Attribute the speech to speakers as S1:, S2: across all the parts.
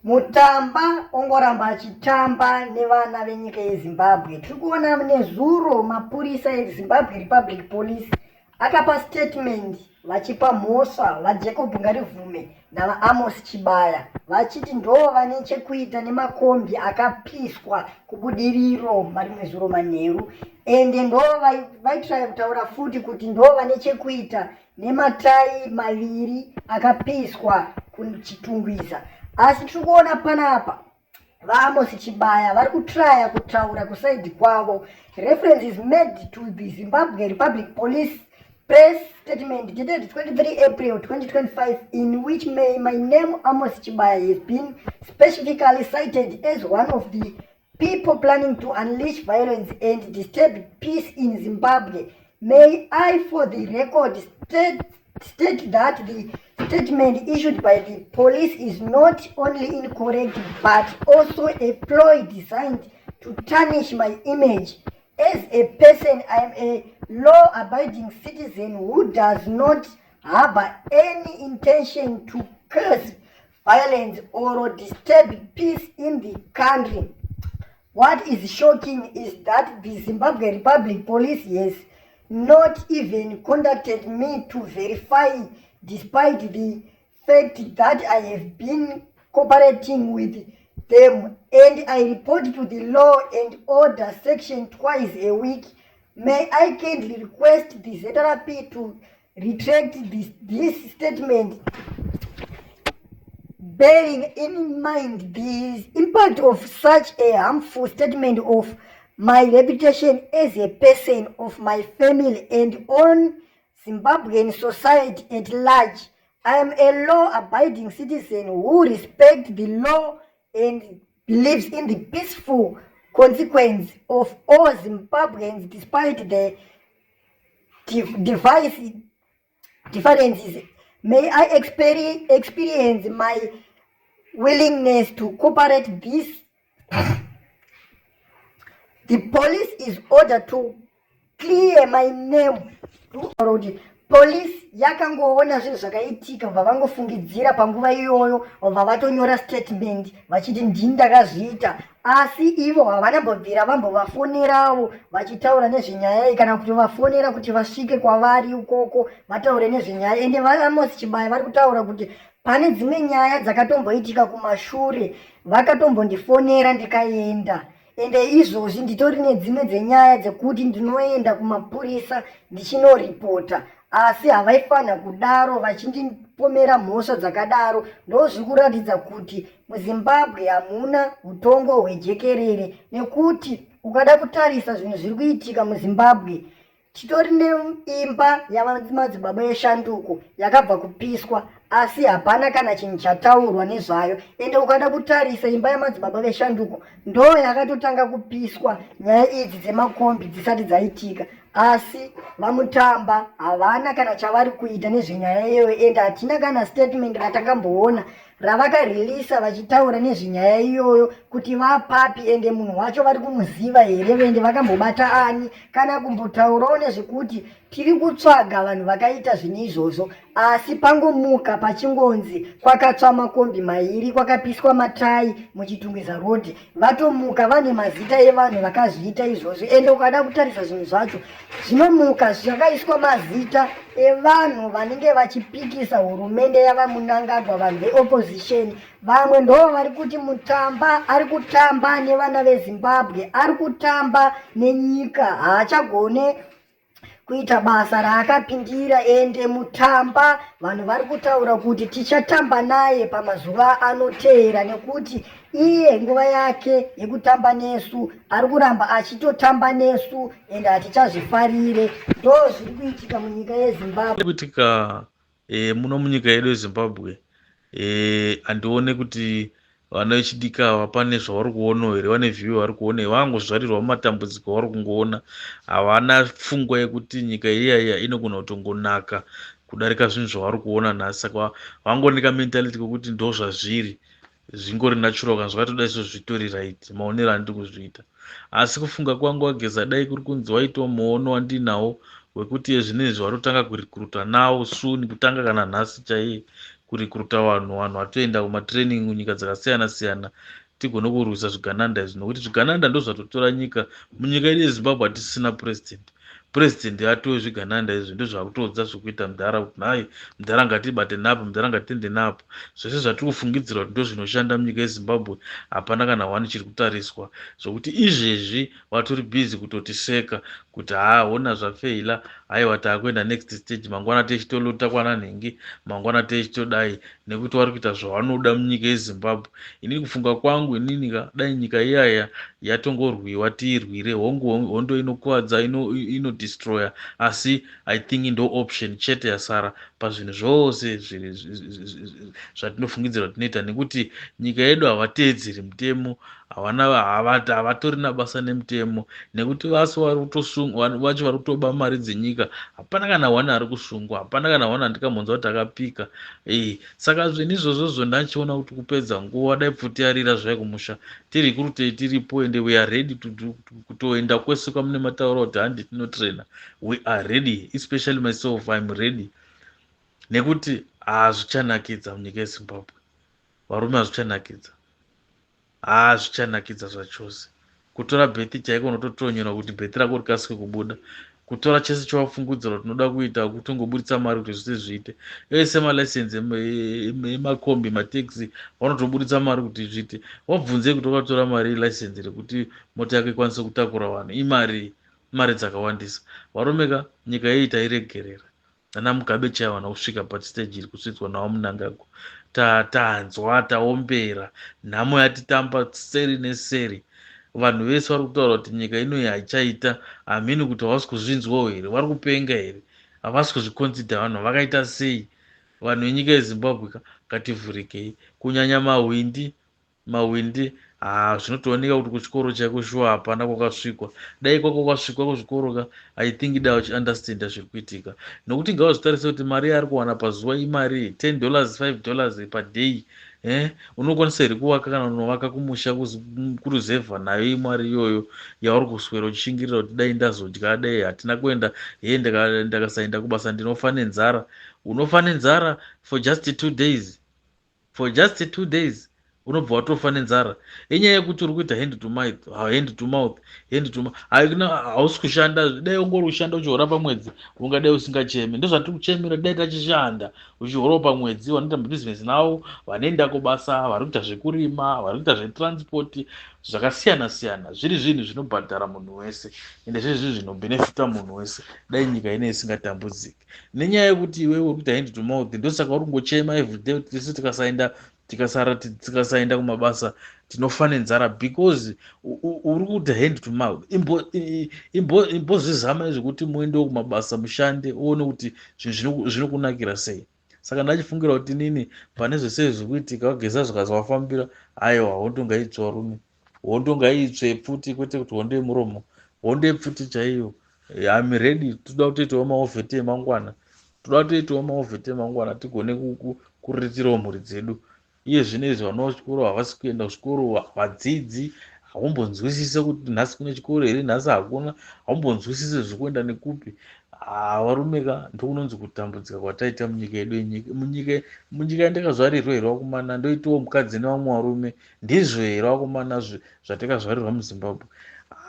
S1: Mutamba ongoramba achitamba nevana venyika yeZimbabwe. Tiri kuona nezuro mapurisa eZimbabwe Republic Police akapa statement vachipa mhosva vaJacob Ngarivhume navaAmos Chibaya vachiti ndo vane chekuita nemakombi akapiswa kuBudiriro marimwe zuro manheru, ende ndo vaitraya kutaura futi kuti ndo vane chekuita nematai maviri akapiswa kuChitungwiza. Asi tiri kuona panapa vaAmos Chibaya vari kutraya kutaura kusaidi kwavo. "Reference is made to the Zimbabwe Republic Police press statement dated 23 April 2025, in which my name, Amos Chibaya, has been specifically cited as one of the people planning to unleash violence and disturb peace in Zimbabwe. May I, for the record, state that the statement issued by the police is not only incorrect but also a ploy designed to tarnish my image. As a person, I am a law abiding citizen who does not harbor any intention to cause violence or disturb peace in the country. What is shocking is that the Zimbabwe Republic Police has not even contacted me to verify, despite the fact that I have been cooperating with them and I report to the law and order section twice a week. May I kindly request the ZRP to retract this statement, bearing in mind the impact of such a harmful statement of my reputation as a person, of my family, and on Zimbabwean society at large. I am a law-abiding citizen who respects the law and believes in the peaceful consequence of all Zimbabweans despite the device differences. May I experience my willingness to cooperate this. The police is ordered to clear my name." Kuti police yakangoona zvinhu zvakaitika, bva vangofungidzira panguva iyoyo, vabva vatonyora statement vachiti ndini ndakazviita, asi ivo havana mbobvira vambovafonerawo vachitaura nezvenyaya iyi, kana kuti vafonera kuti vasvike kwavari ukoko vataure nezvenyaya. Ende vaAmos Chibaya vari kutaura kuti pane dzimwe nyaya dzakatomboitika kumashure, vakatombondifonera ndikaenda, ende izvozvi nditori nedzimwe dzenyaya dzekuti ndinoenda kumapurisa ndichinoripota, asi havaifanira kudaro vachindipomera mhosva dzakadaro. Ndo zviri kuratidza kuti muZimbabwe hamuna utongo hwejekerere, nekuti ukada kutarisa zvinhu zviri kuitika muZimbabwe, titori neimba yamadzibaba eshanduko yakabva kupiswa, asi hapana kana chinhu chataurwa nezvayo. Ende ukada kutarisa, imba yamadzibaba veshanduko ndo yakatotanga kupiswa nyaya idzi dzemakombi dzisati dzaitika, asi vaMutamba havana kana chavari kuita nezvenyaya iyoyo. Ende hatina kana statement ratakamboona ravakareleasa vachitaura nezvenyaya iyoyo, kuti vapapi, ende munhu wacho vari kumuziva here, ende vakambobata ani, kana kumbotaurawo nezvekuti tiri kutsvaga vanhu vakaita zvinhu izvozvo. Asi pangomuka pachingonzi kwakatsva makombi mairi, kwakapiswa matai muChitungwiza Road, vatomuka vane mazita evanhu vakazviita izvozvo. Ende ukada kutarisa zvinhu zvacho, zvinomuka zvakaiswa mazita evanhu vanenge vachipikisa hurumende yavaMnangagwa, vanhu veopposition. Vamwe ndo vari kuti Mutamba ari kutamba nevana veZimbabwe, ari kutamba nenyika, haachagone kuita basa raakapindira. Ende Mutamba, vanhu vari kutaura kuti tichatamba naye pamazuva anoteera, nekuti iye nguva yake yekutamba nesu ari kuramba achitotamba nesu, ende hatichazvifarire. Ndo zviri kuitika munyika yeZimbabwe.
S2: Kuitika muno munyika yedu yeZimbabwe, handione kuti vana vechidiki ava pane zvavari kuonawo here, vane view vari kuona. Vangozvarirwa mumatambudziko avari kungoona, havana pfungwa yekuti nyika iya iya inogona kutongonaka kudarika zvinhu zvavari kuona nhasi. Saka vangoneka mentality kwekuti ndo zvazviri, zvingori natural, kana zvakatoda izvo zvitori right, maonero andiri kuzviita. Asi kufunga kwangu, ageza dai kuri kunzi waitawo muono wandinawo wekuti zvinezvi varotanga kurecruita now soon, kutanga kana nhasi chaiye. Kurecruita vanhu, vanhu vatoenda kumatraining munyika dzakasiyana siyana, tigone kurwisa zvigananda izvi, nokuti zvigananda ndo zvatotora nyika. Munyika yedu yeZimbabwe hatisisina president. President atove zvigananda izvi, ndo zvakutoudza zvekuita mudhara, kuti nhai mudhara, ngatibate napo, mudhara, ngatende napo. Zvese zvatiri kufungidzira kuti ndo zvinoshanda munyika yeZimbabwe, hapana kana one chiri kutariswa, zvokuti izvezvi vatori busy kutotiseka kuti haa, hona zvafeila, haiwa, taakuenda next stage, mangwana techitolota kwana nhingi, mangwana techitodai, nekuti vari kuita zvavanoda munyika yeZimbabwe. Inini kufunga kwangu inini ka, dai nyika iyaya yatongorwiwa, tiirwire. Hongu, hondo inokuvadza, inodestroya, asi I think ndo option chete yasara pazvinhu zvose zvatinofungidzira tinoita, nekuti nyika yedu havateedzeri mutemo, havana, havatorina basa nemutemo, nekuti vasi vacho vari kutoba mari dzenyika, hapana kana one ari kusungwa, hapana kana one andikambonzwa kuti akapika. Saka zvinhu izvozvozvo ndachiona kuti kupedza nguva. Dai pfuti yarira zvai kumusha, tiri kurutei, tiripo, ende we are ready kutoenda kwese kwamune mataura kuti handi tinotraina. We are ready, especially myself, I'm ready, nekuti hazvichanakidza munyika yeZimbabwe, varume, hazvichanakidza, hazvichanakidza zvachose. Kutora birth chaiko unototonyera kuti birth rako rikasike kubuda. Kutora chese chawafungudzira kuti unoda kuita, kutongoburitsa mari kuti zvise zviite. Ese malicense emakombi, mataxi, vanotoburitsa mari kuti zviite. Wabvunzei kuti wakatora mari yelicense rekuti mota yako ikwanise kutakura vanhu? Imari, mari dzakawandisa, varume ka. Nyika iyi tairegerera ana Mugabe chaiwana kusvika pastage iri kusvitswa nawo Munangagwa. Tanzwa, taombera, nhamo yatitamba seri neseri. Vanhu vese vari kutaura kuti nyika inoyi haichaita. Hamini kuti havasi kuzvinzwawo here? Vari kupenga here? Havasi kuzviconsider? Vanhu vakaita sei? Vanhu venyika yeZimbabwe ka, ngativhurikei, kunyanya mahwindi. Mahwindi, ha, zvinotooneka kuti kuchikoro chaiko shuwa hapana kwakasvikwa. Dai kwako kwasvikwa kuzvikoro ka, I think dai vachiunderstanda zviri kuitika, nokuti ngavazvitarise kuti mari yaari kuwana pazuva imari $10, $5 paday. Unokwanisa here kuvaka kana unovaka kumusha kuruzevha nayo imari iyoyo yauri kuswera uchishingirira kuti dai ndazodya, dai hatina kuenda he, ndakasaenda kubasa ndinofa nenzara? Unofa nenzara for just 2 days, for just 2 days unobva watofa nenzara, inyaya yekuti uri kuita hand to mouth, hand to mouth, hand to hausi kushanda. Dai ungori kushanda uchihora pamwedzi, ungadai usingachemi. Ndozvatiri kuchemera, dai tachishanda uchihorawo pamwedzi. Vanoita mabhizinesi navo, vanoenda kubasa, vari kuita zvekurima, vari kuita zvetransport zvakasiyana siyana, zviri zvinhu zvinobhadhara munhu wese, ende zviri zvinhu zvinobhenefita munhu wese, dai nyika ine isingatambudziki nenyaya yekuti iwewe uri kuita hand to mouth. Ndosaka uri kungochema everyday kuti tisu tikasaenda, tikasara, tikasaenda kumabasa tinofa nenzara, because uri kuita hand to mouth. Imbozvizama zvekuti muendewo kumabasa, mushande, uone kuti zvinhu zvinokunakira sei. Saka ndachifungira kuti nini pane zvese zviri kuitika, vageza zvikazovafambira, aiwa, hondo ngaitsve, varume, hondo ngaitsve pfuti, kwete kuti hondo yemuromo, hondo yepfuti chaiyo. I'm ready. Toda kutoitawo mawar vet emangwana, toda kutoitawo mawar vet emangwana, tigone kuriritirawo mhuri dzedu. Iye zvino izvi vana vechikoro havasi kuenda kuzvikoro, vadzidzi haumbonzwisise kuti nhasi kune chikoro here, nhasi hakuna, haumbonzwisise zviri kuenda nekupi. Varume ka, ndokunonzi kutambudzika kwataita munyika yedu yenyika, munyika yandakazvarirwa here, vakomana? Ndoitawo mukadzi nevamwe varume, ndizvo here, vakomana, zvatakazvarirwa muZimbabwe?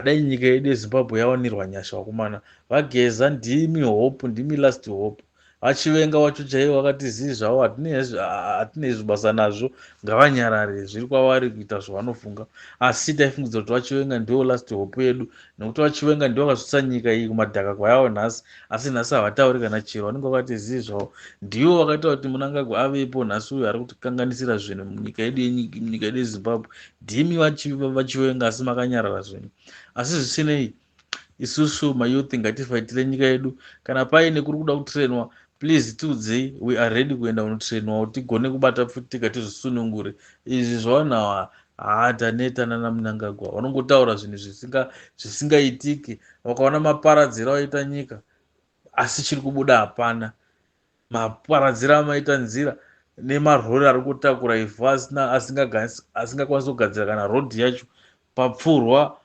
S2: Dai nyika yedu yeZimbabwe yawanirwa nyasha, vakomana. Vageza, ndimi hope, ndimi last hope. Vachivenga wacho chaivo vakati zii zvavo, hatinei zvibasa nazvo, ngavanyarare, zviri kwavari kuita zvavanofunga. Asi taifungidza kuti vaChiwenga ndiwo last hope yedu, nekuti vaChiwenga ndivo vakasvitsa nyika iyi kumadhaka kwayavo nhasi. Asi nhasi havatauri kana chero, vanenge vakati zii zvavo. Ndivo vakaita kuti Munangagwa avepo nhasi, uyo ari kutikanganisira zvinhu munyika yedu, munyika yedu yeZimbabwe. Ndimi vaChiwenga, asi makanyarara zvenyu. Asi zvisinei, isusu mayouth ngatifaitire nyika yedu. Kana paine kuri kuda kutrainwa, please tiudzei, we are ready kuenda kunotrainwawo, tigone kubata pfuti tika tizvisunungure. Izvi zvavanhu ava, haa, taneta nana Munangagwa. Vanongotaura zvinhu zvisingaitiki. Vakaona maparadziro aita nyika, asi chiri kubuda hapana. Maparadziro amaita nzira nemarori ari kutakura ivhu asingakwanisi kugadzira kana rodhi yacho, papfurwa,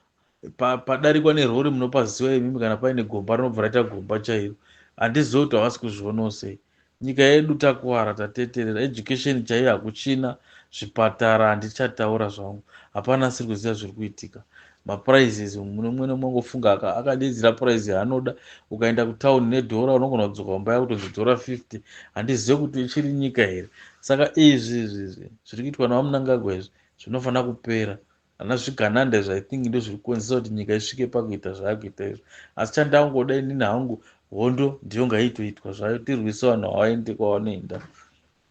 S2: padarikwa nerori, munopaziva imimi, kana paine gomba rinobva raita gomba chairo. Handizivi kuti havasi kuzvionawo sei. Nyika yedu takuwara, tateterera. Education chaiyo hakuchina, zvipatara handichataura zvangu. Hapana asiri kuziva zviri kuitika. Maprices, mumwe nemwe mongofunga akadedzera price yaanoda. Ukaenda kutauni nedhora, unogona kudzoka kumba yakutonzi dhora 50. Handizive kuti ichiri nyika here. Saka izvi izvi zviri kuitwa naVaMnangagwa izvi zvinofanira kupera. Ana zvigananda izvi, I think ndo zviri kukonzesa kuti nyika isvike pakuita zvaakuita izvi. Asi chandangoda inini hangu, hondo ndiyo ngaiitoitwa zvayo, tirwise vanhu, havaende kwavanoenda.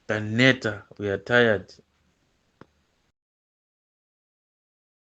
S2: Taneta, we are tired.